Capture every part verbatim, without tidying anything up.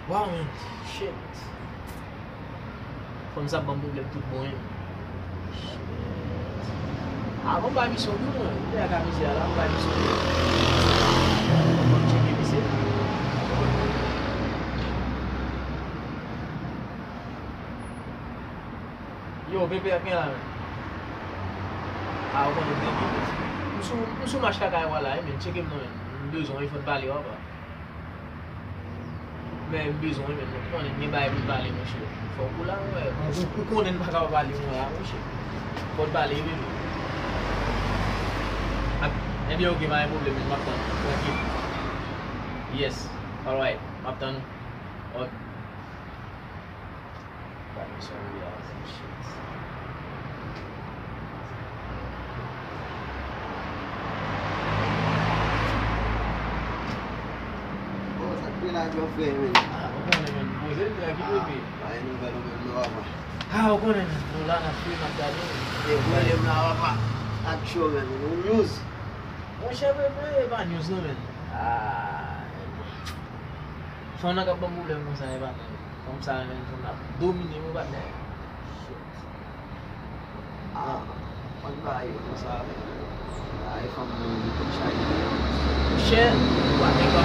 Wow, man. Shit. Fanm sa ap ban m pwoblèm tout bon, wi. Shit. Avan m bay misyon tou, mwen. Lè a ka mizè a la, m bay misyon tou. Mwen tcheke misye. Yo, Pepe, ak gen la, men. A, ou konnen, Pepe. M sou, m sou mach kaka yo la, men. Tcheke m non, men. M bezwen, wi, fò n pale, papa. Men m bezwen wi, men nou konnen gen bagay pou n pale, monchè. Fòk ou la, wè. Ou, ou konnen n pa ka pa pale, mwen la, monchè. Fò n pale, wi, men. Ak, ebyen, oke, pa gen pwoblèm, men m ap tann ou. Trankil. Yes. Alright. M ap tann ou. Ok. Ba misyon wi a, shit. Bon, sa k rive la, gran frè, men? Ah, ou konnen, men, poze l, trankil, epi. Ah, pa gen nouvèl ou menm non, papa. Ah, ou konnen, men, nou la, n ap swiv, n ap gade, men. E pwoblèm la, papa. Ak cho, men, nou news. Monchè, Pepe, e pa news non, men. Ah, fanm nan k ap ban m pwoblèm konsa, e pa nan. Fanm sa, men, fanm nan ap domine m, wi, patnè. Shit. Ah, mwen ba yo konsa, men. Ah, e fanm nan, li konn chaje. Monchè, ou pa gen pa.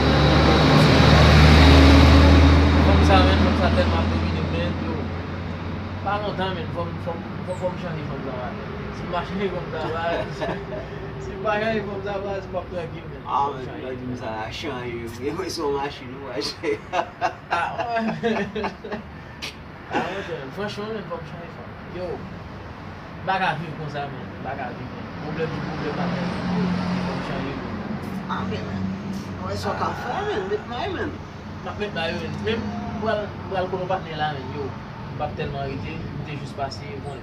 Fanm sa, men, fanm sa tèlman ap domine m, men, yo. Pa lontan, men, fò m, fò m, fò, fò m chanje fanm sa, patnè. Si m pa chanje fanm sa, pa, si m pa chanje fanm sa, pa, si m ap trankil, men. Ah, men, lè w di m sa la, chanje, wi. Mwen se yon machin, ou pa chanje. Ah, wè. Ah, monchè, franchman, men, fò m chanje fanm. Yo, m pa ka viv konsa, men. M pa ka viv, men. Pwoblèm sou pwoblèm, patnè. Fò m chanje, men. Ah, men, men. Wè sa w ka fè, men. Met may, men. M ap met may, men. Men m pral, m pral kote yon patnè la, men. Yo, m p ap tèlman rete. M te jis pase, bon.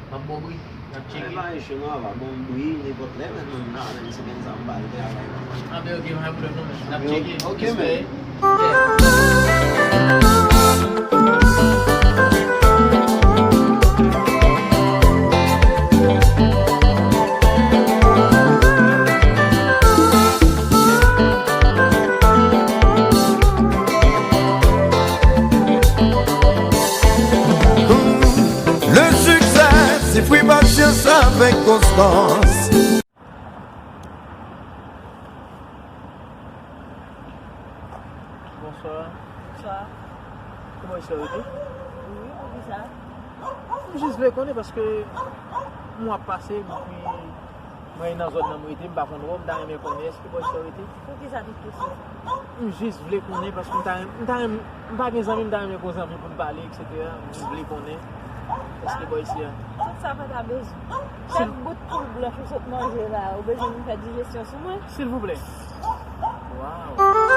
M ap bon bri, n ap tcheke. Mwen pa isi non, papa, bon bri, nenpòt lè, men, mwen la, men se menm sa m pral travay, papa. Anben, oke, pa gen pwoblèm non, men n ap tcheke. Oke, men. Yeah. Le succès, se fwi pasyans avèk konstans. Bonswa. Bonswa. Kòman isi a rete? Wi, poukisa? M jis vle konnen paske mwa ap pase, epi mwen nan zòn nan m rete, m pa konn wè w, m ta renmen konnen èske bò isi a w rete? Poukisa tout kesyon sa? M jis vle konnen paske m ta renmen, m ta renmen, m pa gen zanmi, m ta renmen gen zanmi pou n pale, etsetera. M jis vle konnen èske bò isi a. Tout sa pa ta bezwen. Chak bout poul blanch ou sot manje la, ou bezwen vin fè dijesyon sou mwen? Silvouplè. Waw.